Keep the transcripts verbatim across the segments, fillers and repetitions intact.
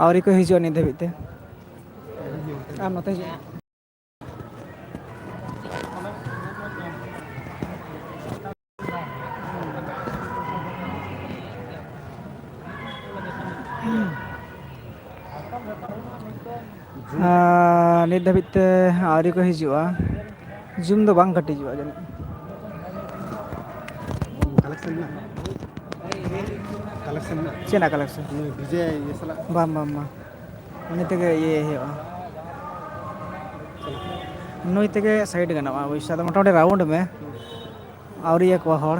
ᱟᱹᱣᱨᱤ ᱠᱚ ᱦᱤᱡᱩᱜᱼᱟ ᱱᱤᱛ ᱫᱷᱟᱹᱵᱤᱡ ᱛᱮ᱾ ᱟᱨ ᱱᱚᱛᱮ ᱦᱤᱡᱩᱜ ᱢᱮ᱾ ᱟᱨ ᱱᱤᱛ ᱫᱷᱟᱹᱵᱤᱡ ᱛᱮ ᱟᱹᱣᱨᱤ ᱠᱚ ᱦᱤᱡᱩᱜᱼᱟ᱾ ᱡᱩᱢ ᱫᱚ ᱵᱟᱝ ᱠᱟᱹᱴᱤᱡᱚᱜᱼᱟ ᱡᱟᱹᱱᱤᱡ᱾ ᱠᱟᱞᱮᱠᱥᱚᱱ ᱢᱮᱱᱟᱜᱼᱟ? ᱠᱟᱞᱮᱠᱥᱚᱱ ᱢᱮᱱᱟᱜᱼᱟ? ᱪᱮᱫ ᱨᱮᱱᱟᱜ ᱠᱟᱞᱮᱠᱥᱚᱱ? ᱱᱩᱭ ᱰᱤᱡᱮ ᱤᱭᱟᱹ ᱥᱟᱞᱟᱜ? ᱵᱟᱝ, ᱵᱟᱝ, ᱵᱟᱝ᱾ ᱩᱱᱤ ᱛᱮᱜᱮ ᱤᱭᱟᱹ ᱦᱩᱭᱩᱜᱼᱟ᱾ ᱱᱩᱭ ᱛᱮᱜᱮ ᱥᱟᱭᱤᱰ ᱜᱟᱱᱚᱜᱼᱟ ᱚᱵᱚᱥᱥᱳᱭ᱾ ᱟᱫᱚ ᱢᱚᱴᱟᱢᱩᱴᱤ ᱨᱟᱣᱩᱱᱰ ᱢᱮ᱾ ᱟᱹᱣᱨᱤᱭᱟᱠᱚᱣᱟ ᱦᱚᱲ᱾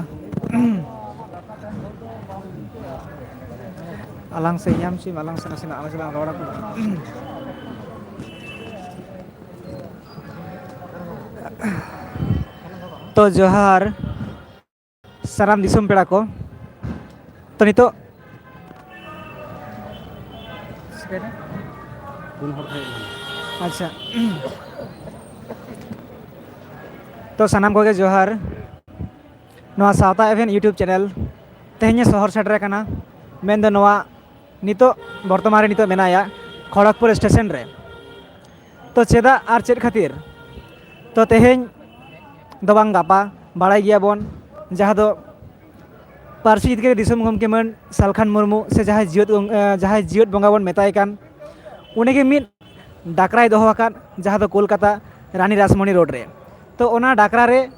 ᱟᱞᱟᱝ ᱥᱮᱫ ᱧᱟᱢ ᱦᱚᱪᱚᱭ ᱢᱮ, ᱟᱞᱟᱝ ᱥᱮᱫ ᱱᱟᱥᱮᱱᱟᱜ ᱟᱞᱟᱝ ᱥᱮᱫ ᱞᱟᱝ ᱨᱚᱲ ᱟᱠᱚ᱾ ᱛᱚ, ᱡᱚᱦᱟᱨ ᱥᱟᱱᱟᱢ ᱫᱤᱥᱚᱢ ᱯᱮᱲᱟ ᱠᱚ᱾ ᱛᱚ, ᱱᱤᱛᱚᱜ ᱯᱩᱱ ᱦᱚᱲ ᱠᱚ ᱦᱮᱡ ᱞᱮᱱᱟ᱾ ᱟᱪᱪᱷᱟ᱾ ᱛᱚ, ᱥᱟᱱᱟᱢ ᱠᱚᱜᱮ ᱡᱚᱦᱟᱨ᱾ ᱱᱚᱣᱟ ᱥᱟᱶᱛᱟ ᱮᱵᱷᱮᱱ YouTube ᱪᱮᱱᱮᱞ ᱛᱮᱦᱮᱧ ᱮ ᱥᱚᱦᱚᱨ ᱥᱮᱴᱮᱨ ᱟᱠᱟᱱᱟ, ᱢᱮᱱᱫᱚ ᱱᱚᱣᱟ ᱱᱤᱛᱚᱜ ᱵᱚᱨᱛᱚᱢᱟᱱ ᱨᱮ ᱱᱤᱛᱚᱜ ᱢᱮᱱᱟᱭᱟ ᱠᱷᱚᱲᱚᱜᱽᱯᱩᱨ ᱥᱴᱮᱥᱚᱱ ᱨᱮ᱾ ᱛᱚ, ᱪᱮᱫᱟᱜ ᱟᱨ ᱪᱮᱫ ᱠᱷᱟᱹᱛᱤᱨ? ᱛᱚ, ᱛᱮᱦᱮᱧ ᱫᱚ ᱵᱟᱝ, ᱜᱟᱯᱟ, ᱵᱟᱲᱟᱭ ᱜᱮᱭᱟᱵᱚᱱ, ᱡᱟᱦᱟᱸ ᱫᱚ ᱯᱟᱹᱨᱥᱤ ᱡᱤᱛᱠᱟᱹᱨ ᱫᱤᱥᱚᱢ ᱜᱚᱢᱠᱮ ᱢᱟᱹᱱ ᱥᱟᱞᱠᱷᱟᱱ ᱢᱩᱨᱢᱩ, ᱥᱮ ᱡᱟᱦᱟᱸᱭ ᱡᱤᱭᱟᱹᱫ ᱜᱚᱝ-, ᱮ, ᱡᱟᱦᱟᱸᱭ ᱡᱤᱭᱟᱹᱫ ᱵᱚᱸᱜᱟ ᱵᱚᱱ ᱢᱮᱛᱟᱭ ᱠᱟᱱ, ᱩᱱᱤᱜᱮ ᱢᱤᱫ ᱰᱟᱠᱨᱟᱭ ᱫᱚᱦᱚ ᱟᱠᱟᱫ, ᱡᱟᱦᱟᱸ ᱫᱚ ᱠᱳᱞᱠᱟᱛᱟ ᱨᱟᱱᱤ ᱨᱟᱥᱢᱚᱱᱤ ᱨᱳᱰ ᱨᱮ᱾ ᱛᱚ, ᱚᱱᱟ ᱰᱟᱠᱨᱟ ᱨᱮ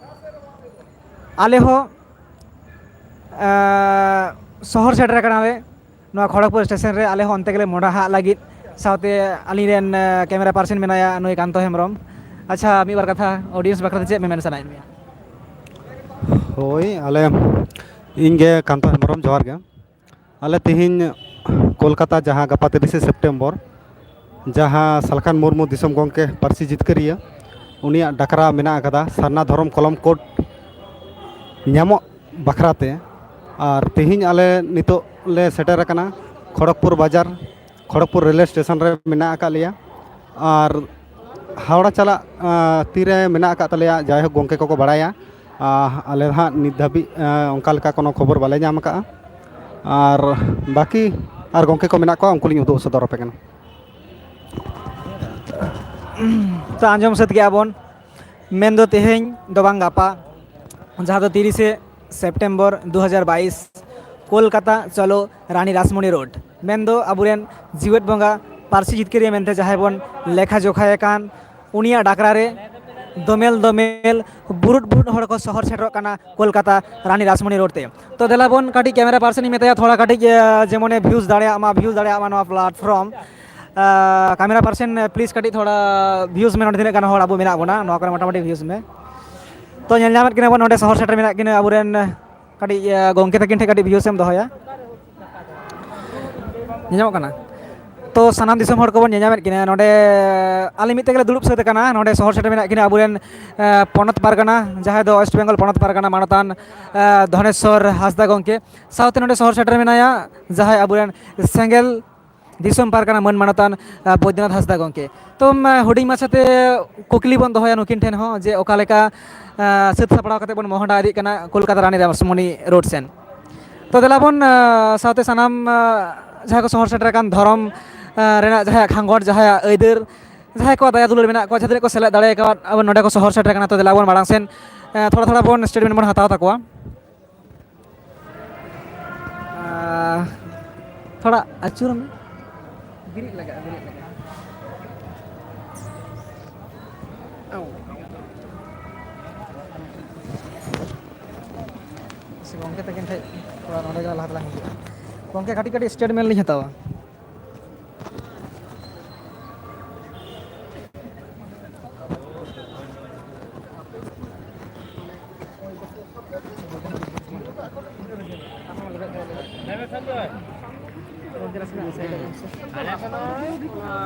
ᱟᱞᱮ ᱦᱚᱸ, ᱮ, ᱥᱚᱦᱚᱨ ᱥᱮᱴᱮᱨ ᱟᱠᱟᱱᱟᱞᱮ᱾ ᱱᱚᱣᱟ ᱠᱷᱚᱲᱚᱜᱽᱯᱩᱨ ᱥᱴᱮᱥᱚᱱ ᱨᱮ ᱟᱞᱮ ᱦᱚᱸ ᱚᱱᱛᱮ ᱜᱮᱞᱮ ᱢᱚᱦᱰᱟᱜ ᱞᱟᱹᱜᱤᱫ᱾ ᱥᱟᱶᱛᱮ ᱟᱹᱞᱤᱧ ᱨᱮᱱ, ᱮ, ᱠᱮᱢᱮᱨᱟ ᱯᱟᱨᱥᱚᱱ ᱢᱮᱱᱟᱭᱟ, ᱱᱩᱭ ᱠᱟᱱᱛᱚ ᱦᱮᱢᱵᱨᱚᱢ᱾ ᱟᱪᱪᱷᱟ, ᱢᱤᱫ ᱵᱟᱨ ᱠᱟᱛᱷᱟ ᱚᱰᱤᱭᱮᱱᱥ ᱵᱟᱠᱷᱨᱟ ᱛᱮ ᱪᱮᱫ ᱢᱮ ᱢᱮᱱ ᱥᱟᱱᱟᱭᱮᱫ ᱢᱮᱭᱟ? ᱦᱳᱭ, ᱟᱞᱮ, ᱤᱧ ᱜᱮ ᱠᱟᱱᱛᱚ ᱦᱮᱢᱵᱨᱚᱢ, ᱡᱚᱦᱟᱨ ᱜᱮ᱾ ᱟᱞᱮ ᱛᱮᱦᱮᱧ ᱠᱳᱞᱠᱟᱛᱟ, ᱡᱟᱦᱟᱸ ᱜᱟᱯᱟ ᱛᱤᱨᱤᱥᱮ ᱥᱮᱯᱴᱮᱢᱵᱚᱨ, ᱡᱟᱦᱟᱸ ᱥᱟᱞᱠᱷᱟᱱ ᱢᱩᱨᱢᱩ, ᱫᱤᱥᱚᱢ ᱜᱚᱢᱠᱮ, ᱯᱟᱹᱨᱥᱤ ᱡᱤᱛᱠᱟᱹᱨᱤᱭᱟᱹ, ᱩᱱᱤᱭᱟᱜ ᱰᱟᱠᱨᱟ ᱢᱮᱱᱟᱜ ᱟᱠᱟᱫᱟ, ᱥᱟᱨᱱᱟ ᱫᱷᱚᱨᱚᱢ ᱠᱚᱞᱚᱢ ᱠᱳᱰ ᱧᱟᱢᱚᱜ ᱵᱟᱠᱷᱨᱟ ᱛᱮ᱾ ᱟᱨ ᱛᱮᱦᱮᱧ ᱟᱞᱮ ᱱᱤᱛᱚᱜ ᱞᱮ ᱥᱮᱴᱮᱨ ᱟᱠᱟᱱᱟ ᱠᱷᱚᱲᱚᱜᱽᱯᱩᱨ ᱵᱟᱡᱟᱨ, ᱠᱷᱚᱲᱚᱜᱽᱯᱩᱨ ᱨᱮᱞᱣᱮ ᱥᱴᱮᱥᱚᱱ ᱨᱮ ᱢᱮᱱᱟᱜ ᱟᱠᱟᱫ ᱞᱮᱭᱟ᱾ ᱟᱨ ᱦᱟᱣᱲᱟ ᱪᱟᱞᱟᱜ, ᱟᱸ, ᱛᱤᱨᱮ ᱢᱮᱱᱟᱜ ᱟᱠᱟᱫ ᱛᱟᱞᱮᱭᱟ, ᱡᱟᱭᱦᱳᱠ, ᱜᱚᱢᱠᱮ ᱠᱚᱠᱚ ᱵᱟᱲᱟᱭᱟ᱾ ᱟᱸ, ᱟᱞᱮ ᱫᱚ ᱦᱟᱸᱜ ᱱᱤᱛ ᱫᱷᱟᱹᱵᱤᱡ, ᱟᱸ, ᱚᱱᱠᱟ ᱞᱮᱠᱟ ᱠᱳᱱᱳ ᱠᱷᱚᱵᱚᱨ ᱵᱟᱞᱮ ᱧᱟᱢ ᱟᱠᱟᱫᱼᱟ᱾ ᱟᱨ ᱵᱟᱹᱠᱤ ᱟᱨ ᱜᱚᱢᱠᱮ ᱠᱚ ᱢᱮᱱᱟᱜ ᱠᱚᱣᱟ, ᱩᱱᱠᱩ ᱞᱤᱧ ᱩᱫᱩᱜ ᱥᱚᱫᱚᱨ ᱟᱯᱮ ᱠᱟᱱᱟ᱾ ᱛᱚ, ᱟᱸᱡᱚᱢ ᱥᱟᱹᱛ ᱠᱮᱜᱼᱟ ᱵᱚᱱ, ᱢᱮᱱᱫᱚ ᱛᱮᱦᱮᱧ ᱫᱚ ᱵᱟᱝ, ᱜᱟᱯᱟ, ᱡᱟᱦᱟᱸ ᱫᱚ ᱛᱤᱨᱤᱥᱮ ᱥᱮᱯᱴᱮᱢᱵᱚᱨ ᱫᱩ ᱦᱟᱡᱟᱨ ᱵᱟᱭᱤᱥ, ᱠᱳᱞᱠᱟᱛᱟ ᱪᱚᱞᱚ ᱨᱟᱱᱤ ᱨᱟᱥᱢᱚᱱᱤ ᱨᱳᱰ, ᱢᱮᱱᱫᱚ ᱟᱵᱚᱨᱮᱱ ᱡᱤᱣᱮᱫ ᱵᱚᱸᱜᱟ ᱯᱟᱹᱨᱥᱤ ᱡᱤᱛᱠᱟᱹᱨᱤᱭᱟᱹ ᱢᱮᱱᱛᱮ ᱡᱟᱦᱟᱸᱭ ᱵᱚᱱ ᱞᱮᱠᱷᱟ ᱡᱚᱠᱷᱟᱭᱮ ᱠᱟᱱ, ᱩᱱᱤᱭᱟᱜ ᱰᱟᱠᱨᱟ ᱨᱮ ᱫᱚᱢᱮᱞ ᱫᱚᱢᱮᱞ ᱵᱩᱨᱩᱫ ᱵᱩᱨᱩᱫ ᱦᱚᱲ ᱠᱚ ᱥᱚᱦᱚᱨ ᱥᱮᱴᱮᱨᱚᱜ ᱠᱟᱱᱟ ᱠᱳᱞᱠᱟᱛᱟ ᱨᱟᱱᱤ ᱨᱟᱥᱢᱚᱱᱤ ᱨᱳᱰ ᱛᱮ᱾ ᱛᱚ, ᱫᱮᱞᱟ ᱵᱚᱱ ᱠᱟᱹᱴᱤᱡ ᱠᱮᱢᱮᱨᱟ ᱯᱟᱨᱥᱚᱱ ᱤᱧ ᱢᱮᱛᱟᱭᱟ, ᱛᱷᱚᱲᱟ ᱠᱟᱹᱴᱤᱡ, ᱮ, ᱡᱮᱢᱚᱱᱮ ᱵᱷᱤᱭᱩᱡᱽ ᱫᱟᱲᱮᱭᱟᱜ ᱢᱟ, ᱵᱷᱤᱭᱩᱡᱽ ᱫᱟᱲᱮᱭᱟᱜ ᱢᱟ ᱱᱚᱣᱟ ᱯᱞᱟᱴᱯᱷᱨᱚᱢ᱾ ᱠᱮᱢᱮᱨᱟ ᱯᱟᱨᱥᱚᱱ, ᱯᱞᱤᱡᱽ ᱠᱟᱹᱴᱤᱡ ᱛᱷᱚᱲᱟ ᱵᱷᱤᱭᱩᱡᱽ ᱢᱮ, ᱱᱚᱰᱮ ᱛᱤᱱᱟᱹᱜ ᱜᱟᱱ ᱦᱚᱲ ᱟᱵᱚ ᱢᱮᱱᱟᱜ ᱵᱚᱱᱟ, ᱱᱚᱣᱟ ᱠᱚᱨᱮ ᱢᱚᱴᱟᱢᱩᱴᱤ ᱵᱷᱤᱭᱩᱡᱽ ᱢᱮ᱾ ᱛᱚ, ᱧᱮᱞ ᱧᱟᱢᱮᱫ ᱠᱤᱱᱟ ᱵᱚᱱ, ᱱᱚᱰᱮ ᱥᱚᱦᱚᱨ ᱥᱮᱴᱮᱨ ᱢᱮᱱᱟᱜ ᱠᱤᱱᱟ ᱟᱵᱚᱨᱮᱱ ᱠᱟᱹᱴᱤᱡ, ᱮ, ᱜᱚᱢᱠᱮ ᱛᱟᱹᱠᱤᱱ ᱴᱷᱮᱱ ᱠᱟᱹᱴᱤᱡ ᱵᱷᱤᱭᱩᱡᱽ ᱮᱢ ᱫᱚᱦᱚᱭᱟ᱾ ᱧᱮᱞ ᱧᱟᱢᱚᱜ ᱠᱟᱱᱟ? ᱛᱚ, ᱥᱟᱱᱟᱢ ᱫᱤᱥᱚᱢ ᱦᱚᱲ ᱠᱚᱵᱚᱱ ᱧᱮᱞ ᱧᱟᱢᱮᱫ ᱠᱤᱱᱟ ᱱᱚᱰᱮ᱾ ᱟᱞᱮ ᱢᱤᱫ ᱛᱮᱜᱮᱞᱮ ᱫᱩᱲᱩᱵ ᱥᱟᱹᱛ ᱟᱠᱟᱱᱟ᱾ ᱱᱚᱰᱮ ᱥᱚᱦᱚᱨ ᱥᱮᱴᱮᱨ ᱢᱮᱱᱟᱜ ᱠᱤᱱᱟ ᱟᱵᱚᱨᱮᱱ, ᱮ, ᱯᱚᱱᱚᱛ ᱯᱟᱨᱜᱟᱱᱟ, ᱡᱟᱦᱟᱸᱭ ᱫᱚ ᱳᱭᱮᱥᱴ ᱵᱮᱝᱜᱚᱞ ᱯᱚᱱᱚᱛ ᱯᱟᱨᱜᱟᱱᱟ ᱢᱟᱱᱚᱛᱟᱱ, ᱮ, ᱫᱷᱚᱱᱮᱥᱣᱚᱨ ᱦᱟᱸᱥᱫᱟ ᱜᱚᱢᱠᱮ᱾ ᱥᱟᱶᱛᱮ ᱱᱚᱰᱮ ᱥᱚᱦᱚᱨ ᱥᱮᱴᱮᱨ ᱢᱮᱱᱟᱭᱟ ᱡᱟᱦᱟᱸᱭ ᱟᱵᱚᱨᱮᱱ ᱥᱮᱸᱜᱮᱞ ᱫᱤᱥᱚᱢ ᱯᱟᱨᱜᱟᱱᱟ ᱢᱟᱹᱱ ᱢᱟᱱᱚᱛᱟᱱ, ᱮ, ᱵᱳᱭᱫᱚᱱᱟᱛᱷ ᱦᱟᱸᱥᱫᱟ ᱜᱚᱢᱠᱮ᱾ ᱛᱚ, ᱮ, ᱦᱩᱰᱤᱧ ᱢᱟᱪᱷᱟᱛᱮ ᱠᱩᱠᱞᱤ ᱵᱚᱱ ᱫᱚᱦᱚᱭᱟ ᱱᱩᱠᱤᱱ ᱴᱷᱮᱱ ᱦᱚᱸ, ᱡᱮ ᱚᱠᱟ ᱞᱮᱠᱟ, ᱮ, ᱥᱟᱹᱛ ᱥᱟᱯᱲᱟᱣ ᱠᱟᱛᱮ ᱵᱚᱱ ᱢᱚᱦᱚᱰᱟ ᱤᱫᱤᱜ ᱠᱟᱱᱟ ᱠᱳᱞᱠᱟᱛᱟ ᱨᱟᱱᱤ ᱨᱟᱥᱢᱚᱱᱤ ᱨᱳᱰ ᱥᱮᱱ᱾ ᱛᱚ, ᱫᱮᱞᱟ ᱵᱚᱱ, ᱮ, ᱥᱟᱶᱛᱮ ᱥᱟᱱᱟᱢ, ᱮ, ᱡᱟᱦᱟᱸᱭ ᱠᱚ ᱥᱚᱦᱚᱨ ᱥᱮᱴᱮᱨ ᱟᱠᱟᱱ, ᱫᱷᱚᱨᱚᱢ, ᱮ, ᱨᱮᱱᱟᱜ ᱡᱟᱦᱟᱸᱭᱟᱜ ᱠᱷᱟᱸᱜᱚᱴ, ᱡᱟᱦᱟᱸᱭᱟᱜ ᱟᱹᱭᱫᱟᱹᱨ, ᱡᱟᱦᱟᱸᱭ ᱠᱚᱣᱟᱜ ᱫᱟᱭᱟ ᱫᱩᱞᱟᱹᱲ ᱢᱮᱱᱟᱜ ᱠᱚᱣᱟ, ᱡᱟᱦᱟᱸ ᱛᱤᱱᱟᱹᱜ ᱠᱚ ᱥᱮᱞᱮᱫ ᱫᱟᱲᱮ ᱟᱠᱟᱫ, ᱟᱵᱚ ᱱᱚᱰᱮ ᱠᱚ ᱥᱚᱦᱚᱨ ᱥᱮᱴᱮᱨ ᱟᱠᱟᱱᱟ᱾ ᱛᱚ, ᱫᱮᱞᱟ ᱵᱚᱱ ᱢᱟᱲᱟᱝ ᱥᱮᱱ, ᱮ, ᱛᱷᱚᱲᱟ ᱛᱷᱚᱲᱟ ᱵᱚᱱ ᱥᱴᱮᱴᱢᱮᱱᱴ ᱵᱚᱱ ᱦᱟᱛᱟᱣ ᱛᱟᱠᱚᱣᱟ᱾ ᱟᱸ, ᱛᱷᱚᱲᱟ ᱟᱹᱪᱩᱨ ᱢᱮ᱾ ᱵᱮᱨᱮᱫ ᱞᱟᱜᱟᱜᱼᱟ, ᱵᱮᱨᱮᱫ ᱞᱟᱜᱟᱜᱼᱟ᱾ ᱟᱣ᱾ ᱥᱮ ᱜᱚᱢᱠᱮ ᱛᱟᱹᱠᱤᱱ ᱴᱷᱮᱡ ᱛᱷᱚᱲᱟ ᱱᱚᱰᱮ ᱜᱮ ᱞᱟᱦᱟ ᱛᱮᱞᱟᱝ ᱦᱤᱡᱩᱜᱼᱟ᱾ ᱜᱚᱢᱠᱮ, ᱠᱟᱹᱴᱤᱡ ᱠᱟᱹᱴᱤᱡ ᱥᱴᱮᱴᱢᱮᱱᱴ ᱞᱤᱧ ᱦᱟᱛᱟᱣᱟ᱾ ᱟᱞᱮ ᱥᱮᱫ ᱫᱚ ᱚᱱᱟ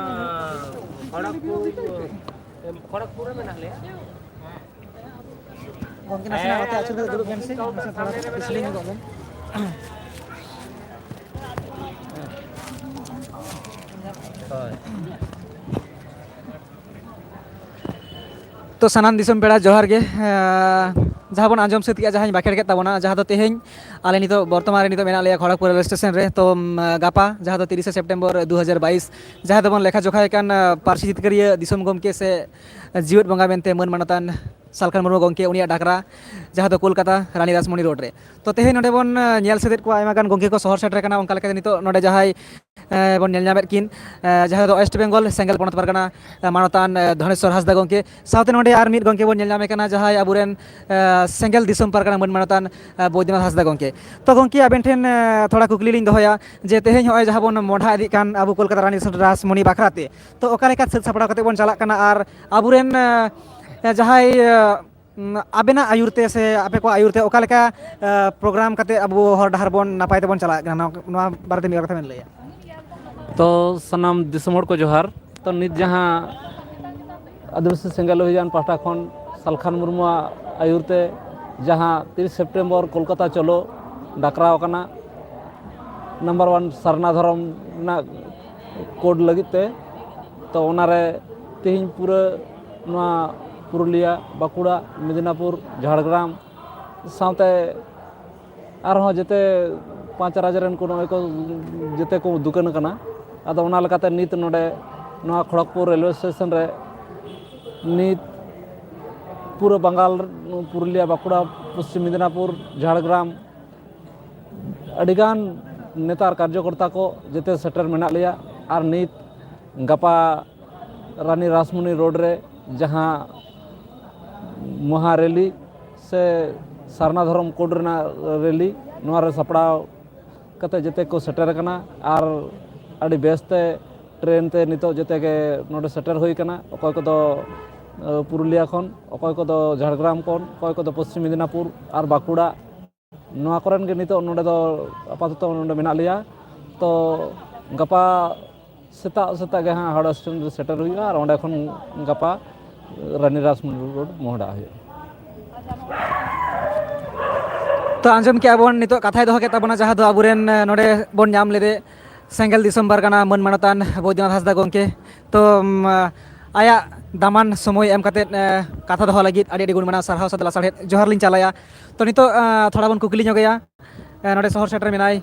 ᱠᱷᱚᱲᱚᱜᱽᱯᱩᱨ, ᱠᱷᱚᱲᱚᱜᱽᱯᱩᱨ ᱨᱮ ᱢᱮᱱᱟᱜ ᱞᱮᱭᱟ᱾ ᱜᱚᱢᱠᱮ, ᱱᱟᱥᱮᱱᱟᱜ ᱱᱚᱛᱮ ᱟᱹᱪᱩᱨ ᱠᱟᱛᱮ ᱫᱩᱲᱩᱵ ᱵᱮᱱ ᱥᱮ, ᱱᱟᱥᱮ ᱛᱷᱚᱲᱟ ᱯᱤᱪᱷᱞᱟᱹ ᱧᱚᱜᱚᱜ ᱵᱮᱱ᱾ ᱦᱳᱭ᱾ ᱛᱚ, ᱥᱟᱱᱟᱢ ᱫᱤᱥᱚᱢ ᱯᱮᱲᱟ ᱡᱚᱦᱟᱨ ᱜᱮ᱾ ᱮᱸ, ᱡᱟᱦᱟᱸ ᱵᱚᱱ ᱟᱸᱡᱚᱢ ᱥᱟᱹᱛ ᱠᱮᱜᱼᱟ, ᱡᱟᱦᱟᱸᱧ ᱵᱟᱠᱷᱮᱲ ᱠᱮᱫ ᱛᱟᱵᱚᱱᱟ, ᱡᱟᱦᱟᱸ ᱫᱚ ᱛᱮᱦᱮᱧ ᱟᱞᱮ ᱱᱤᱛᱚᱜ ᱵᱚᱨᱛᱚᱢᱟᱱ ᱨᱮ ᱱᱤᱛᱚᱜ ᱢᱮᱱᱟᱜ ᱞᱮᱭᱟ ᱠᱷᱚᱲᱚᱜᱽᱯᱩᱨ ᱨᱮᱞᱣᱮ ᱥᱴᱮᱥᱚᱱ ᱨᱮ᱾ ᱛᱚ, ᱩᱢ, ᱜᱟᱯᱟ, ᱡᱟᱦᱟᱸ ᱫᱚ ᱛᱤᱨᱤᱥᱮ ᱥᱮᱯᱴᱮᱢᱵᱚᱨ ᱫᱩ ᱦᱟᱡᱟᱨ ᱵᱟᱭᱤᱥ, ᱡᱟᱦᱟᱸ ᱫᱚᱵᱚᱱ ᱞᱮᱠᱷᱟ ᱡᱚᱠᱷᱟᱭ ᱠᱟᱱ, ᱟ, ᱯᱟᱹᱨᱥᱤ ᱡᱤᱛᱠᱟᱹᱨᱤᱭᱟᱹ ᱫᱤᱥᱚᱢ ᱜᱚᱢᱠᱮ ᱥᱮ ᱡᱤᱣᱮᱫ ᱵᱚᱸᱜᱟ ᱢᱮᱱᱛᱮ ᱢᱟᱹᱱ ᱢᱟᱱᱚᱛᱟᱱ ᱥᱟᱞᱠᱷᱟᱱ ᱢᱩᱨᱢᱩ ᱜᱚᱢᱠᱮ, ᱩᱱᱤᱭᱟᱜ ᱰᱟᱠᱨᱟ, ᱡᱟᱦᱟᱸ ᱫᱚ ᱠᱳᱞᱠᱟᱛᱟ ᱨᱟᱱᱤ ᱨᱟᱥᱢᱚᱱᱤ ᱨᱳᱰ ᱨᱮ᱾ ᱛᱚ, ᱛᱮᱦᱮᱧ ᱱᱚᱰᱮ ᱵᱚᱱ, ᱟ, ᱧᱮᱞ ᱥᱮᱫᱮᱫ ᱠᱚᱣᱟ, ᱟᱭᱢᱟ ᱜᱟᱱ ᱜᱚᱢᱠᱮ ᱠᱚ ᱥᱚᱦᱚᱨ ᱥᱮᱴᱮᱨ ᱠᱟᱱᱟ᱾ ᱚᱱᱠᱟ ᱞᱮᱠᱟᱛᱮ ᱱᱤᱛᱚᱜ ᱱᱚᱰᱮ ᱡᱟᱦᱟᱸᱭ ᱮ, ᱵᱚᱱ ᱧᱮᱞ ᱧᱟᱢᱮᱫ ᱠᱤᱱ, ᱮ, ᱡᱟᱦᱟᱸ ᱫᱚ ᱳᱭᱮᱥᱴ ᱵᱮᱝᱜᱚᱞ ᱥᱮᱸᱜᱮᱞ ᱯᱚᱱᱚᱛ ᱯᱟᱨᱜᱟᱱᱟ, ᱮ, ᱢᱟᱱᱚᱛᱟᱱ, ᱮ, ᱫᱷᱚᱱᱮᱥᱣᱚᱨ ᱦᱟᱸᱥᱫᱟ ᱜᱚᱢᱠᱮ᱾ ᱥᱟᱶᱛᱮ ᱱᱚᱰᱮ ᱟᱨ ᱢᱤᱫ ᱜᱚᱢᱠᱮ ᱵᱚᱱ ᱧᱮᱞ ᱧᱟᱢᱮ ᱠᱟᱱᱟ, ᱡᱟᱦᱟᱸᱭ ᱟᱵᱚᱨᱮᱱ, ᱮ, ᱥᱮᱸᱜᱮᱞ ᱫᱤᱥᱚᱢ ᱯᱟᱨᱜᱟᱱᱟ ᱢᱟᱹᱱ ᱢᱟᱱᱚᱛᱟᱱ, ᱮ, ᱵᱳᱭᱫᱚᱱᱟᱛᱷ ᱦᱟᱸᱥᱫᱟ ᱜᱚᱢᱠᱮ᱾ ᱛᱚ ᱜᱚᱢᱠᱮ, ᱟᱵᱮᱱ ᱴᱷᱮᱱ, ᱮ, ᱛᱷᱚᱲᱟ ᱠᱩᱠᱞᱤ ᱞᱤᱧ ᱫᱚᱦᱚᱭᱟ ᱡᱮ ᱛᱮᱦᱮᱧ ᱱᱚᱜᱼᱚᱭ ᱡᱟᱦᱟᱸ ᱵᱚᱱ ᱢᱚᱰᱷᱟ ᱤᱫᱤᱜ ᱠᱟᱱ ᱟᱵᱚ ᱠᱳᱞᱠᱟᱛᱟ ᱨᱟᱱᱤ ᱨᱟᱥᱢᱚᱱᱤ ᱵᱟᱠᱷᱨᱟ ᱛᱮ, ᱛᱚ ᱚᱠᱟ ᱞᱮᱠᱟ ᱥᱟᱹᱛ ᱥᱟᱯᱲᱟᱣ ᱠᱟᱛᱮ ᱵᱚᱱ ᱪᱟᱞᱟᱜ ᱠᱟᱱᱟ ᱟᱨ ᱟᱵᱚᱨᱮᱱ, ᱮ, ᱡᱟᱦᱟᱸᱭ, ᱮ, ᱩᱢ, ᱟᱵᱮᱱᱟᱜ ᱟᱹᱭᱩᱨ ᱛᱮ ᱥᱮ ᱟᱯᱮ ᱠᱚᱣᱟᱜ ᱟᱹᱭᱩᱨ ᱛᱮ ᱚᱠᱟ ᱞᱮᱠᱟ, ᱮ, ᱯᱨᱳᱜᱨᱟᱢ ᱠᱟᱛᱮ ᱟᱵᱚ ᱦᱚᱨ ᱰᱟᱦᱟᱨ ᱵᱚᱱ ᱱᱟᱯᱟᱭ ᱛᱮᱵᱚᱱ ᱪᱟᱞᱟᱜ ᱠᱟᱱᱟ, ᱱᱚᱣᱟ, ᱱᱚᱣᱟ ᱵᱟᱨᱮᱛᱮ ᱢᱤᱫ ᱵᱟᱨ ᱠᱟᱛᱷᱟ ᱵᱮᱱ ᱞᱟᱹᱭᱟ? ᱛᱚ ᱥᱟᱱᱟᱢ ᱫᱤᱥᱚᱢ ᱦᱚᱲ ᱠᱚ ᱡᱚᱦᱟᱨ᱾ ᱛᱚ ᱱᱤᱛ ᱡᱟᱦᱟᱸ ᱟᱹᱫᱤᱵᱟᱹᱥᱤ ᱥᱮᱸᱜᱮᱞ ᱚᱵᱷᱤᱡᱟᱱ ᱯᱟᱦᱴᱟ ᱠᱷᱚᱱ ᱥᱟᱞᱠᱷᱟᱱ ᱢᱩᱨᱢᱩᱣᱟᱜ ᱟᱹᱭᱩᱨ ᱛᱮ ᱡᱟᱦᱟᱸ ᱛᱤᱨᱤᱥ ᱥᱮᱯᱴᱮᱢᱵᱚᱨ ᱠᱳᱞᱠᱟᱛᱟ ᱪᱚᱞᱚ ᱰᱟᱠᱨᱟᱣ ᱟᱠᱟᱱᱟ, ᱱᱟᱢᱵᱟᱨ ᱚᱣᱟᱱ ᱥᱟᱨᱱᱟ ᱫᱷᱚᱨᱚᱢ ᱨᱮᱱᱟᱜ ᱠᱳᱰ ᱞᱟᱹᱜᱤᱫ ᱛᱮ, ᱛᱚ ᱚᱱᱟᱨᱮ ᱛᱮᱦᱮᱧ ᱯᱩᱨᱟᱹ ᱱᱚᱣᱟ ᱯᱩᱨᱩᱞᱤᱭᱟ, ᱵᱟᱸᱠᱩᱲᱟ, ᱢᱮᱫᱤᱱᱟᱯᱩᱨ, ᱡᱷᱟᱲᱜᱨᱟᱢ ᱥᱟᱶᱛᱮ ᱟᱨᱦᱚᱸ ᱡᱮᱛᱮ ᱯᱟᱸᱪ ᱨᱟᱡᱽ ᱨᱮᱱ ᱠᱚ ᱱᱚᱜᱼᱚᱭ ᱠᱚ ᱡᱮᱛᱮ ᱠᱚ ᱫᱩᱠᱟᱹᱱ ᱠᱟᱱᱟ᱾ ᱟᱫᱚ ᱚᱱᱟ ᱞᱮᱠᱟᱛᱮ ᱱᱤᱛ ᱱᱚᱰᱮ ᱱᱚᱣᱟ ᱠᱷᱚᱲᱚᱜᱽᱯᱩᱨ ᱨᱮᱞᱣᱮ ᱥᱴᱮᱥᱚᱱ ᱨᱮ ᱱᱤᱛ ᱯᱩᱨᱟᱹ ᱵᱟᱝᱜᱟᱞ, ᱯᱩᱨᱩᱞᱤᱭᱟ, ᱵᱟᱸᱠᱩᱲᱟ, ᱯᱚᱥᱪᱤᱢ ᱢᱮᱫᱤᱱᱟᱯᱩᱨ, ᱡᱷᱟᱲᱜᱨᱟᱢ, ᱟᱹᱰᱤᱜᱟᱱ ᱱᱮᱛᱟ ᱟᱨ ᱠᱟᱨᱡᱚᱠᱚᱨᱛᱟ ᱠᱚ ᱡᱮᱛᱮ ᱥᱮᱴᱮᱨ ᱢᱮᱱᱟᱜ ᱞᱮᱭᱟ᱾ ᱟᱨ ᱱᱤᱛ ᱜᱟᱯᱟ ᱨᱟᱱᱤ ᱨᱟᱥᱢᱚᱱᱤ ᱨᱳᱰ ᱨᱮ ᱡᱟᱦᱟᱸ ᱢᱚᱦᱟ ᱨᱮᱞᱤ ᱥᱮ ᱥᱟᱨᱱᱟ ᱫᱷᱚᱨᱚᱢ ᱠᱳᱰ ᱨᱮᱱᱟᱜ ᱨᱮᱞᱤ, ᱱᱚᱣᱟ ᱨᱮ ᱥᱟᱯᱲᱟᱣ ᱠᱟᱛᱮ ᱡᱮᱛᱮ ᱠᱚ ᱥᱮᱴᱮᱨ ᱟᱠᱟᱱᱟ᱾ ᱟᱨ ᱟᱹᱰᱤ ᱵᱮᱥᱛᱮ ᱴᱨᱮᱱ ᱛᱮ ᱱᱤᱛᱚᱜ ᱡᱮᱛᱮ ᱜᱮ ᱱᱚᱰᱮ ᱥᱮᱴᱮᱨ ᱦᱩᱭ ᱟᱠᱟᱱᱟ᱾ ᱚᱠᱚᱭ ᱠᱚᱫᱚ, ᱮ, ᱯᱩᱨᱩᱞᱤᱭᱟ ᱠᱷᱚᱱ, ᱚᱠᱚᱭ ᱠᱚᱫᱚ ᱡᱷᱟᱲᱜᱨᱟᱢ ᱠᱷᱚᱱ, ᱚᱠᱚᱭ ᱠᱚᱫᱚ ᱯᱚᱥᱪᱤᱢ ᱢᱮᱫᱤᱱᱟᱯᱩᱨ ᱟᱨ ᱵᱟᱸᱠᱩᱲᱟ, ᱱᱚᱣᱟ ᱠᱚᱨᱮᱱ ᱜᱮ ᱱᱤᱛᱚᱜ ᱱᱚᱰᱮ ᱫᱚ ᱟᱯᱟᱛᱚᱛᱚ ᱱᱚᱰᱮ ᱢᱮᱱᱟᱜ ᱞᱮᱭᱟ᱾ ᱛᱚ ᱜᱟᱯᱟ ᱥᱮᱛᱟᱜ ᱥᱮᱛᱟᱜ ᱜᱮ ᱦᱟᱸᱜ ᱦᱟᱣᱲᱟ ᱥᱴᱮᱥᱚᱱ ᱨᱮ ᱥᱮᱴᱮᱨ ᱦᱩᱭᱩᱜᱼᱟ ᱟᱨ ᱚᱸᱰᱮ ᱠᱷᱚᱱ ᱜᱟᱯᱟ ᱨᱟᱱᱤ ᱨᱟᱥᱢᱚᱱᱤ ᱨᱳᱰ ᱢᱚᱦᱰᱟ ᱦᱩᱭᱩᱜᱼᱟ᱾ ᱛᱚ ᱟᱸᱡᱚᱢ ᱠᱮᱜᱼᱟ ᱵᱚᱱ, ᱱᱤᱛᱚᱜ ᱠᱟᱛᱷᱟᱭ ᱫᱚᱦᱚ ᱠᱮᱫ ᱛᱟᱵᱚᱱᱟ, ᱡᱟᱦᱟᱸ ᱫᱚ ᱟᱵᱚᱨᱮᱱ, ᱮ, ᱱᱚᱰᱮ ᱵᱚᱱ ᱧᱟᱢ ᱞᱮᱫᱮ ᱥᱮᱸᱜᱮᱞ ᱫᱤᱥᱚᱢ ᱯᱟᱨᱜᱟᱱᱟ ᱢᱟᱹᱱ ᱢᱟᱱᱚᱛᱟᱱ ᱵᱳᱭᱫᱚᱱᱟᱛᱷ ᱦᱟᱸᱥᱫᱟ ᱜᱚᱢᱠᱮ᱾ ᱛᱚ, ᱩᱢ, ᱟ, ᱟᱭᱟᱜ ᱫᱟᱢᱟᱱ ᱥᱚᱢᱚᱭ ᱮᱢ ᱠᱟᱛᱮᱫ, ᱮ, ᱠᱟᱛᱷᱟ ᱫᱚᱦᱚ ᱞᱟᱹᱜᱤᱫ ᱟᱹᱰᱤ ᱟᱹᱰᱤ ᱜᱩᱱ ᱢᱟᱱᱟᱣ ᱥᱟᱨᱦᱟᱣ ᱥᱟᱛᱮ ᱞᱟᱥᱟᱲᱦᱮᱫ ᱡᱚᱦᱟᱨ ᱞᱤᱧ ᱪᱟᱞᱟᱭᱟ᱾ ᱛᱚ, ᱱᱤᱛᱚᱜ, ᱮ, ᱛᱷᱚᱲᱟ ᱵᱚᱱ ᱠᱩᱠᱞᱤ ᱧᱚᱜᱮᱭᱟ᱾ ᱮ, ᱱᱚᱰᱮ ᱥᱚᱦᱚᱨ ᱥᱮᱴᱮᱨ ᱢᱮᱱᱟᱭ᱾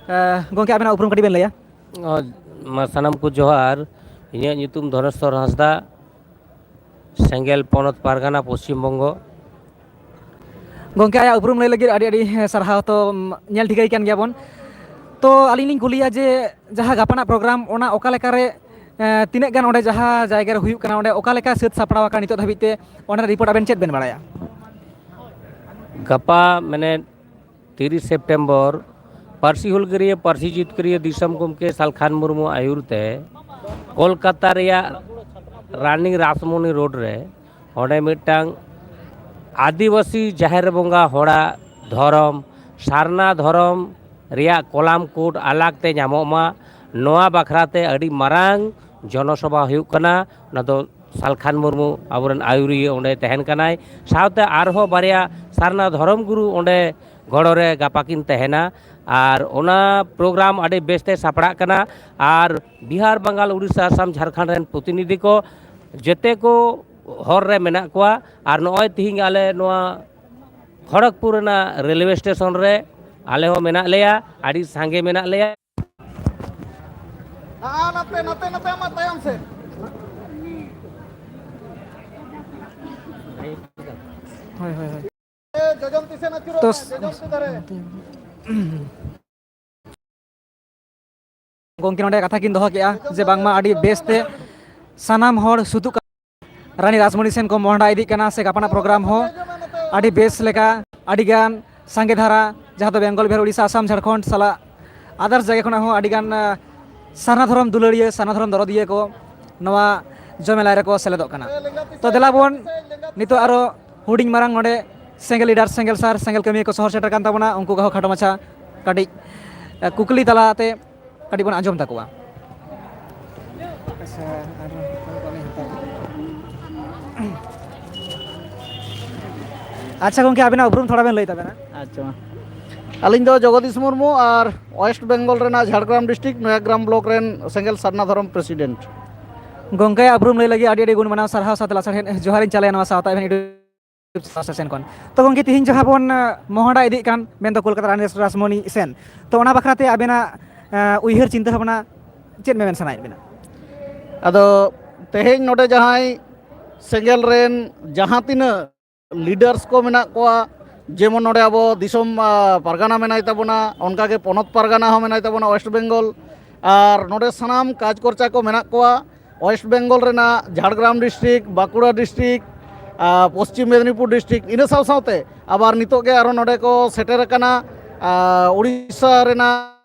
ᱮ, ᱜᱚᱢᱠᱮ, ᱟᱵᱮᱱᱟᱜ ᱩᱯᱨᱩᱢ ᱠᱟᱹᱴᱤᱡ ᱵᱮᱱ ᱞᱟᱹᱭᱟ? ᱚ, ᱢᱟ ᱥᱟᱱᱟᱢ ᱠᱚ ᱡᱚᱦᱟᱨ᱾ ᱤᱧᱟᱹᱜ ᱧᱩᱛᱩᱢ ᱫᱷᱚᱱᱮᱥᱣᱚᱨ ᱦᱟᱸᱥᱫᱟ, ᱥᱮᱸᱜᱮᱞ ᱯᱚᱱᱚᱛ ᱯᱟᱨᱜᱟᱱᱟ, ᱯᱚᱥᱪᱤᱢ ᱵᱚᱝᱜᱚ᱾ ᱜᱚᱢᱠᱮ, ᱟᱭᱟᱜ ᱩᱯᱨᱩᱢ ᱞᱟᱹᱭ ᱞᱟᱹᱜᱤᱫ ᱟᱹᱰᱤ ᱟᱹᱰᱤ ᱥᱟᱨᱦᱟᱣ᱾ ᱛᱚ, ᱧᱮᱞ ᱴᱷᱤᱠᱟᱹᱭ ᱠᱟᱱ ᱜᱮᱭᱟᱵᱚᱱ᱾ ᱛᱚ, ᱟᱹᱞᱤᱧ ᱞᱤᱧ ᱠᱩᱞᱤᱭᱟ ᱡᱮ ᱡᱟᱦᱟᱸ ᱜᱟᱯᱟᱱᱟᱜ ᱯᱨᱳᱜᱨᱟᱢ, ᱚᱱᱟ ᱚᱠᱟ ᱞᱮᱠᱟᱨᱮ, ᱮ, ᱛᱤᱱᱟᱹᱜ ᱜᱟᱱ ᱚᱸᱰᱮ ᱡᱟᱦᱟᱸ ᱡᱟᱭᱜᱟ ᱨᱮ ᱦᱩᱭᱩᱜ ᱠᱟᱱᱟ, ᱚᱸᱰᱮ ᱚᱠᱟ ᱞᱮᱠᱟ ᱥᱟᱹᱛ ᱥᱟᱯᱲᱟᱣ ᱟᱠᱟᱱᱟ ᱱᱤᱛᱚᱜ ᱫᱷᱟᱹᱵᱤᱡ ᱛᱮ, ᱚᱸᱰᱮᱱᱟᱜ ᱨᱤᱯᱳᱨᱴ ᱟᱵᱮᱱ ᱪᱮᱫ ᱵᱮᱱ ᱵᱟᱲᱟᱭᱟ? ᱜᱟᱯᱟ, ᱢᱟᱱᱮ ᱛᱤᱨᱤᱥ ᱥᱮᱯᱴᱮᱢᱵᱚᱨ, ᱯᱟᱹᱨᱥᱤ ᱦᱩᱞᱜᱟᱹᱨᱤᱭᱟᱹ, ᱯᱟᱹᱨᱥᱤ ᱡᱤᱛᱠᱟᱹᱨᱤᱭᱟᱹ ᱫᱤᱥᱚᱢ ᱜᱚᱢᱠᱮ ᱥᱟᱞᱠᱷᱟᱱ ᱢᱩᱨᱢᱩ ᱟᱹᱭᱩᱨ ᱛᱮ ᱠᱳᱞᱠᱟᱛᱟ ᱨᱮᱭᱟᱜ ᱨᱟᱱᱤ ᱨᱟᱥᱢᱚᱱᱤ ᱨᱳᱰ ᱨᱮ ᱚᱸᱰᱮ ᱢᱤᱫᱴᱟᱝ ᱟᱹᱫᱤᱵᱟᱹᱥᱤ ᱡᱟᱦᱮᱨ ᱵᱚᱸᱜᱟ ᱦᱚᱲᱟᱜ ᱫᱷᱚᱨᱚᱢ, ᱥᱟᱨᱱᱟ ᱫᱷᱚᱨᱚᱢ ᱨᱮᱭᱟᱜ ᱠᱚᱞᱟᱢ ᱠᱳᱰ ᱟᱞᱟᱜᱽ ᱛᱮ ᱧᱟᱢᱚᱜ ᱢᱟ, ᱱᱚᱣᱟ ᱵᱟᱠᱷᱨᱟ ᱛᱮ ᱟᱹᱰᱤ ᱢᱟᱨᱟᱝ ᱡᱚᱱᱚᱥᱚᱵᱷᱟ ᱦᱩᱭᱩᱜ ᱠᱟᱱᱟ᱾ ᱚᱱᱟ ᱫᱚ ᱥᱟᱞᱠᱷᱟᱱ ᱢᱩᱨᱢᱩ ᱟᱵᱚᱨᱮᱱ ᱟᱹᱭᱩᱨᱤᱭᱟᱹ ᱚᱸᱰᱮ ᱛᱟᱦᱮᱱ ᱠᱟᱱᱟᱭ, ᱥᱟᱶᱛᱮ ᱟᱨᱦᱚᱸ ᱵᱟᱨᱭᱟ ᱥᱟᱨᱱᱟ ᱫᱷᱚᱨᱚᱢ ᱜᱩᱨᱩ ᱚᱸᱰᱮ ᱜᱚᱲᱚ ᱨᱮ ᱜᱟᱯᱟ ᱠᱤᱱ ᱛᱟᱦᱮᱱᱟ᱾ ᱟᱨ ᱚᱱᱟ ᱯᱨᱳᱜᱨᱟᱢ ᱟᱹᱰᱤ ᱵᱮᱥᱛᱮ ᱥᱟᱯᱲᱟᱜ ᱠᱟᱱᱟ᱾ ᱟᱨ ᱵᱤᱦᱟᱨ, ᱵᱟᱝᱜᱟᱞ, ᱩᱲᱤᱥᱥᱟ, ᱟᱥᱟᱢ, ᱡᱷᱟᱲᱠᱷᱚᱸᱰ ᱨᱮᱱ ᱯᱨᱚᱛᱤᱱᱤᱫᱷᱤ ᱠᱚ ᱡᱮᱛᱮ ᱠᱚ ᱦᱚᱨ ᱨᱮ ᱢᱮᱱᱟᱜ ᱠᱚᱣᱟ᱾ ᱟᱨ ᱱᱚᱜᱼᱚᱭ ᱛᱤᱦᱤᱧ ᱟᱞᱮ ᱱᱚᱣᱟ ᱠᱷᱚᱲᱚᱜᱽᱯᱩᱨ ᱨᱮᱱᱟᱜ ᱨᱮᱞᱣᱮ ᱥᱴᱮᱥᱚᱱ ᱨᱮ ᱟᱞᱮ ᱦᱚᱸ ᱢᱮᱱᱟᱜ ᱞᱮᱭᱟ, ᱟᱹᱰᱤ ᱥᱟᱸᱜᱮ ᱢᱮᱱᱟᱜ ᱞᱮᱭᱟ᱾ ᱱᱟᱛᱮ, ᱱᱟᱛᱮ, ᱱᱟᱛᱮ, ᱟᱢᱟᱜ ᱛᱟᱭᱚᱢ ᱥᱮᱫ᱾ ᱦᱳᱭ, ᱦᱳᱭ, ᱦᱳᱭ᱾ ᱡᱚᱡᱚᱢ ᱛᱤ ᱥᱮᱱ ᱟᱹᱪᱩᱨᱚᱜ ᱛᱚ, ᱢᱮ, ᱡᱚᱡᱚᱢ ᱛᱤ ᱫᱷᱟᱨᱮ᱾ ᱜᱚᱢᱠᱮ ᱱᱚᱰᱮ ᱠᱟᱛᱷᱟ ᱠᱤᱱ ᱫᱚᱦᱚ ᱠᱮᱜᱼᱟ ᱡᱮ ᱵᱟᱝᱢᱟ ᱟᱹᱰᱤ ᱵᱮᱥᱛᱮ ᱥᱟᱱᱟᱢ ᱦᱚᱲ ᱥᱩᱛᱩᱜ ᱠᱟᱱᱟ, ᱨᱟᱱᱤ ᱨᱟᱥᱢᱚᱱᱤ ᱥᱮᱱ ᱠᱚ ᱢᱚᱦᱰᱟ ᱤᱫᱤᱜ ᱠᱟᱱᱟ, ᱥᱮ ᱜᱟᱯᱟᱱᱟᱜ ᱯᱨᱳᱜᱨᱟᱢ ᱦᱚᱸ ᱟᱹᱰᱤ ᱵᱮᱥ ᱞᱮᱠᱟ, ᱟᱹᱰᱤᱜᱟᱱ ᱥᱟᱸᱜᱮ ᱫᱷᱟᱨᱟ, ᱡᱟᱦᱟᱸ ᱫᱚ ᱵᱮᱝᱜᱚᱞ, ᱵᱤᱦᱟᱨ, ᱩᱲᱤᱥᱥᱟ, ᱟᱥᱟᱢ, ᱡᱷᱟᱲᱠᱷᱚᱸᱰ ᱥᱟᱞᱟᱜ others ᱡᱟᱭᱜᱟ ᱠᱷᱚᱱᱟᱜ ᱦᱚᱸ ᱟᱹᱰᱤᱜᱟᱱ, ᱟᱸ, ᱥᱟᱨᱱᱟ ᱫᱷᱚᱨᱚᱢ ᱫᱩᱞᱟᱹᱲᱤᱭᱟᱹ, ᱥᱟᱨᱱᱟ ᱫᱷᱚᱨᱚᱢ ᱫᱚᱨᱚᱫᱤᱭᱟᱹ ᱠᱚ ᱱᱚᱣᱟ ᱡᱚᱢᱮᱞᱟᱭ ᱨᱮᱠᱚ ᱥᱮᱞᱮᱫᱚᱜ ᱠᱟᱱᱟ᱾ ᱛᱚ ᱫᱮᱞᱟ ᱵᱚᱱ ᱱᱤᱛᱚᱜ ᱟᱨᱚ ᱦᱩᱰᱤᱧ ᱢᱟᱨᱟᱝ ᱱᱚᱰᱮ ᱥᱮᱸᱜᱮᱞ ᱞᱤᱰᱟᱨ, ᱥᱮᱸᱜᱮᱞ ᱥᱟᱨ, ᱥᱮᱸᱜᱮᱞ ᱠᱟᱹᱢᱤᱭᱟᱹ ᱠᱚ ᱥᱚᱦᱚᱨ ᱥᱮᱴᱮᱨ ᱠᱟᱱ ᱛᱟᱵᱚᱱᱟ, ᱩᱱᱠᱩ ᱠᱚᱦᱚᱸ ᱠᱷᱟᱴᱚ ᱢᱟᱪᱷᱟ ᱠᱟᱹᱴᱤᱡ, ᱮ, ᱠᱩᱠᱞᱤ ᱛᱟᱞᱟᱛᱮ ᱠᱟᱹᱴᱤᱡ ᱵᱚᱱ ᱟᱸᱡᱚᱢ ᱛᱟᱠᱚᱣᱟ᱾ ᱟᱪᱪᱷᱟ, ᱟᱨ ᱟᱪᱪᱷᱟ ᱜᱚᱢᱠᱮ, ᱟᱵᱤᱱᱟᱜ ᱩᱯᱨᱩᱢ ᱛᱷᱚᱲᱟ ᱵᱮᱱ ᱞᱟᱹᱭ ᱛᱟᱵᱮᱱᱟ᱾ ᱟᱪᱪᱷᱟ, ᱢᱟ᱾ ᱟᱹᱞᱤᱧ ᱫᱚ ᱡᱚᱜᱚᱫᱤᱥ ᱢᱩᱨᱢᱩ ᱟᱨ ᱳᱭᱮᱥᱴ ᱵᱮᱝᱜᱚᱞ ᱨᱮᱱᱟᱜ ᱡᱷᱟᱲᱜᱨᱟᱢ ᱰᱤᱥᱴᱨᱤᱠᱴ ᱱᱚᱭᱟᱜᱨᱟᱢ ᱵᱞᱚᱠ ᱨᱮᱱ ᱥᱮᱸᱜᱮᱞ ᱥᱟᱨᱱᱟ ᱫᱷᱚᱨᱚᱢ ᱯᱨᱮᱥᱤᱰᱮᱱᱴ᱾ ᱜᱚᱝᱠᱮ, ᱩᱯᱨᱩᱢ ᱞᱟᱹᱭ ᱞᱟᱹᱜᱤᱫ ᱟᱹᱰᱤ ᱟᱹᱰᱤ ᱜᱩᱱ ᱢᱟᱱᱟᱣ ᱥᱟᱨᱦᱟᱣ ᱥᱟᱶᱛᱮ ᱞᱟᱥᱟᱲᱦᱮᱫ ᱡᱚᱦᱟᱨᱤᱧ ᱪᱟᱞᱟᱭᱟ ᱱᱚᱣᱟ ᱥᱟᱶᱛᱟ ᱮᱵᱷᱮᱱ YouTube ᱯᱟᱦᱴᱟ ᱥᱮᱱ ᱠᱷᱚᱱ᱾ ᱛᱚ ᱜᱚᱝᱠᱮ, ᱛᱤᱦᱤᱧ ᱡᱟᱦᱟᱸ ᱵᱚᱱ, ᱟᱸ, ᱢᱚᱦᱚᱰᱟ ᱤᱫᱤᱜ ᱠᱟᱱ, ᱢᱮᱱᱫᱚ ᱠᱳᱞᱠᱟᱛᱟ ᱨᱟᱱᱤ ᱨᱟᱥᱢᱚᱱᱤ ᱥᱮᱱ, ᱛᱚ ᱚᱱᱟ ᱵᱟᱠᱷᱨᱟ ᱛᱮ ᱟᱵᱮᱱᱟᱜ, ᱟᱸ, ᱩᱭᱦᱟᱹᱨ ᱪᱤᱱᱛᱟᱹ ᱵᱷᱟᱵᱽᱱᱟ ᱪᱮᱫ ᱢᱮᱢᱮᱱ ᱥᱟᱱᱟᱭᱮᱫ ᱵᱮᱱᱟ? ᱟᱫᱚ ᱛᱮᱦᱮᱧ ᱱᱚᱰᱮ ᱡᱟᱦᱟᱸᱭ ᱥᱮᱸᱜᱮᱞ ᱨᱮᱱ ᱡᱟᱦᱟᱸ ᱛᱤᱱᱟᱹᱜ leaders ᱠᱚ ᱢᱮᱱᱟᱜ ᱠᱚᱣᱟ, ᱡᱮᱢᱚᱱ ᱱᱚᱰᱮ ᱟᱵᱚ ᱫᱤᱥᱚᱢ, ᱟ, ᱯᱟᱨᱜᱟᱱᱟ ᱢᱮᱱᱟᱭ ᱛᱟᱵᱚᱱᱟ, ᱚᱱᱠᱟᱜᱮ ᱯᱚᱱᱚᱛ ᱯᱟᱨᱜᱟᱱᱟ ᱦᱚᱸ ᱢᱮᱱᱟᱭ ᱛᱟᱵᱚᱱᱟ West Bengal, ᱟᱨ ᱱᱚᱰᱮ ᱥᱟᱱᱟᱢ ᱠᱟᱡᱽ ᱠᱚᱨᱪᱟ ᱠᱚ ᱢᱮᱱᱟᱜ ᱠᱚᱣᱟ᱾ West Bengal ᱨᱮᱱᱟᱜ ᱡᱷᱟᱲᱜᱨᱟᱢ district, ᱵᱟᱸᱠᱩᱲᱟ district, ᱟ, ᱯᱚᱥᱪᱤᱢ ᱢᱮᱫᱽᱱᱤᱯᱩᱨ district, ᱤᱱᱟᱹ ᱥᱟᱶ ᱥᱟᱶᱛᱮ ᱟᱵᱟᱨ ᱱᱤᱛᱚᱜ ᱜᱮ ᱟᱨᱚ ᱱᱚᱰᱮ ᱠᱚ ᱥᱮᱴᱮᱨ ᱟᱠᱟᱱᱟ, ᱟ, ᱩᱲᱤᱥᱥᱟ ᱨᱮᱱᱟᱜ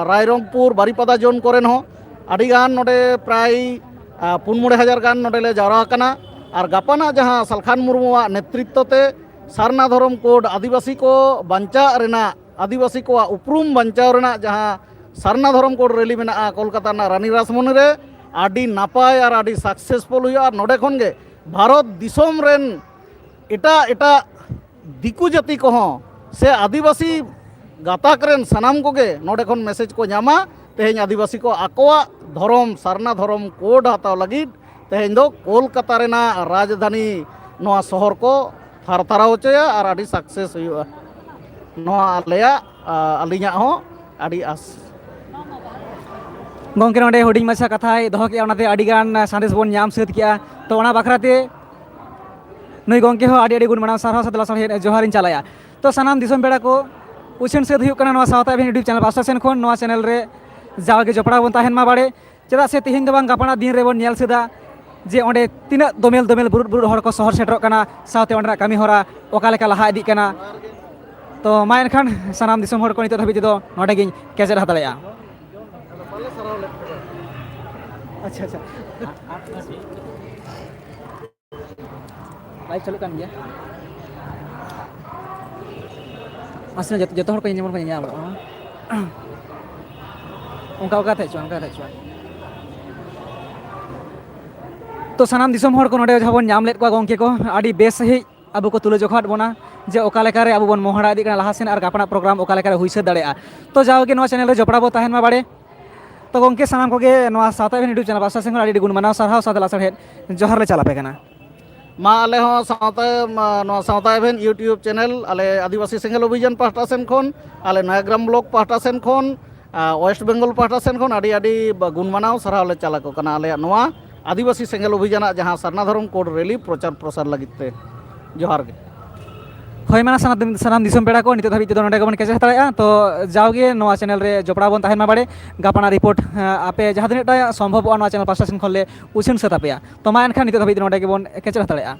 ᱨᱟᱭᱨᱚᱝᱯᱩᱨ, ᱵᱟᱨᱤᱯᱟᱫᱟ zone ᱠᱚᱨᱮᱱ ᱦᱚᱸ ᱟᱹᱰᱤᱜᱟᱱ ᱱᱚᱰᱮ ᱯᱨᱟᱭ, ᱟ, ᱯᱩᱱ ᱢᱚᱬᱮ ᱦᱟᱡᱟᱨ ᱜᱟᱱ ᱱᱚᱰᱮ ᱞᱮ ᱡᱟᱣᱨᱟ ᱟᱠᱟᱱᱟ᱾ ᱟᱨ ᱜᱟᱯᱟᱱᱟᱜ ᱡᱟᱦᱟᱸ ᱥᱟᱞᱠᱷᱟᱱ ᱢᱩᱨᱢᱩᱣᱟᱜ ᱱᱮᱛᱨᱤᱛᱛᱚ ᱛᱮ ᱥᱟᱨᱱᱟ ᱫᱷᱚᱨᱚᱢ code, ᱟᱹᱫᱤᱵᱟᱹᱥᱤ ᱠᱚ ᱵᱟᱧᱪᱟᱜ ᱨᱮᱱᱟᱜ, ᱟᱹᱫᱤᱵᱟᱹᱥᱤ ᱠᱚᱣᱟᱜ ᱩᱯᱨᱩᱢ ᱵᱟᱧᱪᱟᱣ ᱨᱮᱱᱟᱜ ᱡᱟᱦᱟᱸ ᱥᱟᱨᱱᱟ ᱫᱷᱚᱨᱚᱢ code rally ᱢᱮᱱᱟᱜᱼᱟ ᱠᱳᱞᱠᱟᱛᱟ ᱨᱮᱱᱟᱜ ᱨᱟᱱᱤ ᱨᱟᱥᱢᱚᱱᱤ ᱨᱮ, ᱟᱹᱰᱤ ᱱᱟᱯᱟᱭ ᱟᱨ ᱟᱹᱰᱤ successful ᱦᱩᱭᱩᱜᱼᱟ᱾ ᱟᱨ ᱱᱚᱰᱮ ᱠᱷᱚᱱ ᱜᱮ ᱵᱷᱟᱨᱚᱛ ᱫᱤᱥᱚᱢ ᱨᱮᱱ ᱮᱴᱟᱜ ᱮᱴᱟᱜ ᱫᱤᱠᱩ ᱡᱟᱹᱛᱤ ᱠᱚᱦᱚᱸ ᱥᱮ ᱟᱹᱫᱤᱵᱟᱹᱥᱤ ᱜᱟᱛᱟᱠ ᱨᱮᱱ ᱥᱟᱱᱟᱢ ᱠᱚᱜᱮ ᱱᱚᱰᱮ ᱠᱷᱚᱱ message ᱠᱚ ᱧᱟᱢᱟ᱾ ᱛᱮᱦᱮᱧ ᱟᱹᱫᱤᱵᱟᱹᱥᱤ ᱠᱚ ᱟᱠᱚᱣᱟᱜ ᱫᱷᱚᱨᱚᱢ, ᱥᱟᱨᱱᱟ ᱫᱷᱚᱨᱚᱢ code ᱦᱟᱛᱟᱣ ᱞᱟᱹᱜᱤᱫ ᱛᱮᱦᱮᱧ ᱫᱚ ᱠᱳᱞᱠᱟᱛᱟ ᱨᱮᱱᱟᱜ ᱨᱟᱡᱽᱫᱷᱟᱱᱤ ᱱᱚᱣᱟ ᱥᱚᱦᱚᱨ ᱠᱚ ᱛᱷᱟᱨᱛᱷᱟᱨᱟᱣ ᱦᱚᱪᱚᱭᱟ ᱟᱨ ᱟᱹᱰᱤ success ᱦᱩᱭᱩᱜᱼᱟ᱾ ᱱᱚᱣᱟ ᱟᱞᱮᱭᱟᱜ, ᱟ, ᱟᱹᱞᱤᱧᱟᱜ ᱦᱚᱸ ᱟᱹᱰᱤ ᱟᱥ᱾ ᱜᱚᱢᱠᱮ ᱱᱚᱰᱮ ᱦᱩᱰᱤᱧ ᱢᱟᱪᱷᱟ ᱠᱟᱛᱷᱟᱭ ᱫᱚᱦᱚ ᱠᱮᱫᱼᱟ, ᱚᱱᱟᱛᱮ ᱟᱹᱰᱤᱜᱟᱱ ᱥᱟᱸᱫᱮᱥ ᱵᱚᱱ ᱧᱟᱢ ᱥᱟᱹᱛ ᱠᱮᱜᱼᱟ᱾ ᱛᱚ ᱚᱱᱟ ᱵᱟᱠᱷᱨᱟ ᱛᱮ ᱱᱩᱭ ᱜᱚᱢᱠᱮ ᱦᱚᱸ ᱟᱹᱰᱤ ᱟᱹᱰᱤ ᱜᱩᱱ ᱢᱟᱱᱟᱣ ᱥᱟᱨᱦᱟᱣ ᱥᱟᱛᱮ ᱞᱟᱥᱟᱲᱦᱮᱫ ᱡᱚᱦᱟᱨᱤᱧ ᱪᱟᱞᱟᱭᱟ᱾ ᱛᱚ ᱥᱟᱱᱟᱢ ᱫᱤᱥᱚᱢ ᱯᱮᱲᱟ ᱠᱚ, ᱩᱪᱷᱟᱹᱱ ᱥᱟᱹᱛ ᱦᱩᱭᱩᱜ ᱠᱟᱱᱟ ᱱᱚᱣᱟ ᱥᱟᱶᱛᱟ ᱮᱵᱷᱮᱱ YouTube channel ᱯᱟᱥᱴᱟ ᱥᱮᱱ ᱠᱷᱚᱱ᱾ ᱱᱚᱣᱟ channel ᱨᱮ ᱡᱟᱣᱜᱮ ᱡᱚᱯᱲᱟᱣ ᱵᱚᱱ ᱛᱟᱦᱮᱱ ᱢᱟ ᱵᱟᱲᱮ᱾ ᱪᱮᱫᱟᱜ ᱥᱮ ᱛᱮᱦᱮᱧ ᱫᱚ ᱵᱟᱝ, ᱜᱟᱯᱟᱱᱟᱜ ᱫᱤᱱ ᱨᱮᱵᱚᱱ ᱧᱮᱞ ᱥᱟᱹᱛᱟ ᱡᱮ ᱚᱸᱰᱮ ᱛᱤᱱᱟᱹᱜ ᱫᱚᱢᱮᱞ ᱫᱚᱢᱮᱞ ᱵᱩᱨᱩᱫ ᱵᱩᱨᱩᱫ ᱦᱚᱲ ᱠᱚ ᱥᱚᱦᱚᱨ ᱥᱮᱴᱮᱨᱚᱜ ᱠᱟᱱᱟ, ᱥᱟᱶᱛᱮ ᱚᱸᱰᱮᱱᱟᱜ ᱠᱟᱹᱢᱤ ᱦᱚᱨᱟ ᱚᱠᱟ ᱞᱮᱠᱟ ᱞᱟᱦᱟ ᱤᱫᱤᱜ ᱠᱟᱱᱟ᱾ ᱛᱚ ᱢᱟ ᱮᱱᱠᱷᱟᱱ ᱥᱟᱱᱟᱢ ᱫᱤᱥᱚᱢ ᱦᱚᱲ ᱠᱚ ᱱᱤᱛᱚᱜ ᱫᱷᱟᱹᱵᱤᱡ ᱛᱮᱫᱚ ᱱᱚᱰᱮ ᱜᱤᱧ ᱠᱮᱪᱮᱫ ᱦᱟᱛᱟᱲᱮᱜᱼᱟ᱾ ᱟᱪᱪᱷᱟ, ᱟᱪᱪᱷᱟ᱾ Live ᱪᱟᱹᱞᱩᱜ ᱠᱟᱱ ᱜᱮᱭᱟ᱾ ᱢᱟᱥᱮ ᱡᱚᱛᱚ, ᱡᱚᱛᱚ ᱦᱚᱲ ᱠᱚ ᱧᱮᱞ ᱧᱟᱢᱚᱜᱼᱟ᱾ ᱚᱱᱠᱟ, ᱚᱱᱠᱟ ᱛᱟᱦᱮᱸ ᱦᱚᱪᱚᱣᱟᱜ, ᱚᱱᱠᱟ ᱛᱟᱦᱮᱸ ᱦᱚᱪᱚᱣᱟᱜ᱾ ᱛᱚ ᱥᱟᱱᱟᱢ ᱫᱤᱥᱚᱢ ᱦᱚᱲ ᱠᱚ ᱱᱚᱰᱮ ᱡᱟᱦᱟᱸ ᱵᱚᱱ ᱧᱟᱢ ᱞᱮᱫ ᱠᱚᱣᱟ ᱜᱚᱢᱠᱮ ᱠᱚ, ᱟᱹᱰᱤ ᱵᱮᱥ ᱥᱟᱺᱦᱤᱡ ᱟᱵᱚ ᱠᱚ ᱛᱩᱞᱟᱹ ᱡᱚᱠᱷᱟᱣᱟᱫ ᱵᱚᱱᱟ ᱡᱮ ᱚᱠᱟ ᱞᱮᱠᱟᱨᱮ ᱟᱵᱚ ᱵᱚᱱ ᱢᱚᱦᱰᱟ ᱤᱫᱤᱜ ᱠᱟᱱᱟ ᱞᱟᱦᱟ ᱥᱮᱱ ᱟᱨ ᱜᱟᱯᱟᱱᱟᱜ program ᱚᱠᱟ ᱞᱮᱠᱟᱨᱮ ᱦᱩᱭ ᱥᱟᱹᱛ ᱫᱟᱲᱮᱭᱟᱜᱼᱟ᱾ ᱛᱚ ᱡᱟᱣᱜᱮ ᱱᱚᱣᱟ channel ᱨᱮ ᱡᱚᱯᱲᱟᱣ ᱵᱚ ᱛᱟᱦᱮᱱ ᱢᱟ ᱵᱟᱲᱮ᱾ ᱛᱚ ᱜᱚᱢᱠᱮ, ᱥᱟᱱᱟᱢ ᱠᱚᱜᱮ ᱱᱚᱣᱟ ᱥᱟᱶᱛᱟ ᱮᱵᱷᱮᱱ YouTube ᱪᱮᱱᱮᱞ ᱯᱟᱥᱴᱟ ᱥᱮᱱ ᱠᱷᱚᱱ ᱟᱹᱰᱤ ᱟᱹᱰᱤ ᱜᱩᱱ ᱢᱟᱱᱟᱣ ᱥᱟᱨᱦᱟᱣ ᱥᱟᱶᱛᱮ ᱞᱟᱥᱟᱲᱦᱮᱫ ᱡᱚᱦᱟᱨ ᱞᱮ ᱪᱟᱞ ᱟᱯᱮ ᱠᱟᱱᱟ᱾ ᱢᱟ ᱟᱞᱮ ᱦᱚᱸ ᱥᱟᱶᱛᱟ, ᱢᱟ ᱱᱚᱣᱟ ᱥᱟᱶᱛᱟ ᱮᱵᱷᱮᱱ YouTube ᱪᱮᱱᱮᱞ ᱟᱞᱮ ᱟᱹᱫᱤᱵᱟᱹᱥᱤ ᱥᱮᱸᱜᱮᱞ ᱚᱵᱷᱤᱡᱟᱱ ᱯᱟᱦᱴᱟ ᱥᱮᱱ ᱠᱷᱚᱱ, ᱟᱞᱮ ᱱᱚᱭᱟᱜᱨᱟᱢ ᱵᱞᱚᱠ ᱯᱟᱦᱴᱟ ᱥᱮᱱ ᱠᱷᱚᱱ, ᱟ, ᱳᱭᱮᱥᱴ ᱵᱮᱝᱜᱚᱞ ᱯᱟᱦᱴᱟ ᱥᱮᱱ ᱠᱷᱚᱱ ᱟᱹᱰᱤ ᱟᱹᱰᱤ ᱵᱟ-, ᱜᱩᱱ ᱢᱟᱱᱟᱣ ᱥᱟᱨᱦᱟᱣ ᱞᱮ ᱪᱟᱞ ᱟᱠᱚ ᱠᱟᱱᱟ ᱟᱞᱮᱭᱟᱜ ᱱᱚᱣᱟ ᱟᱹᱫᱤᱵᱟᱹᱥᱤ ᱥᱮᱸᱜᱮᱞ ᱚᱵᱷᱤᱡᱟᱱᱟᱜ ᱡᱟᱦᱟᱸ ᱥᱟᱨᱱᱟ ᱫᱷᱚᱨᱚᱢ ᱠᱳᱰ ᱨᱮᱞᱤ ᱯᱨᱚᱪᱟᱨ ᱯᱨᱚᱥᱟᱨ ᱞᱟᱹᱜᱤᱫ ᱛᱮ᱾ ᱡᱚᱦᱟᱨ ᱜᱮ᱾ ᱦᱳᱭ, ᱢᱟ ᱥᱟᱱᱟᱢ, ᱥᱟᱱᱟᱢ ᱫᱤᱥᱚᱢ ᱯᱮᱲᱟ ᱠᱚ, ᱱᱤᱛᱚᱜ ᱫᱷᱟᱹᱵᱤᱡ ᱛᱮᱫᱚ ᱱᱚᱰᱮ ᱜᱮᱵᱚᱱ ᱠᱮᱪᱮᱫ ᱦᱟᱛᱟᱲᱮᱜᱼᱟ᱾ ᱛᱚ ᱡᱟᱣᱜᱮ ᱱᱚᱣᱟ ᱪᱮᱱᱮᱞ ᱨᱮ ᱡᱚᱯᱲᱟᱣ ᱵᱚᱱ ᱛᱟᱦᱮᱱ ᱢᱟ ᱵᱟᱲᱮ᱾ ᱜᱟᱯᱟᱱᱟᱜ ᱨᱤᱯᱳᱨᱴ, ᱦᱮᱸ, ᱟᱯᱮ ᱡᱟᱦᱟᱸ ᱛᱤᱱᱟᱹᱜ ᱴᱟ ᱥᱚᱢᱵᱷᱚᱵᱚᱜᱼᱟ ᱱᱚᱣᱟ ᱪᱮᱱᱮᱞ ᱯᱟᱥᱴᱟ ᱥᱮᱱ ᱠᱷᱚᱱ ᱞᱮ ᱩᱪᱷᱟᱹᱱ ᱥᱟᱹᱛ ᱟᱯᱮᱭᱟ᱾ ᱛᱚ ᱢᱟ ᱮᱱᱠᱷᱟᱱ ᱱᱤᱛᱚᱜ ᱫᱷᱟᱹᱵᱤᱡ ᱛᱮ ᱱᱚᱰᱮ ᱜᱮᱵᱚᱱ ᱠᱮᱪᱮᱫ ᱦᱟᱛᱟᱲᱮᱜᱼᱟ᱾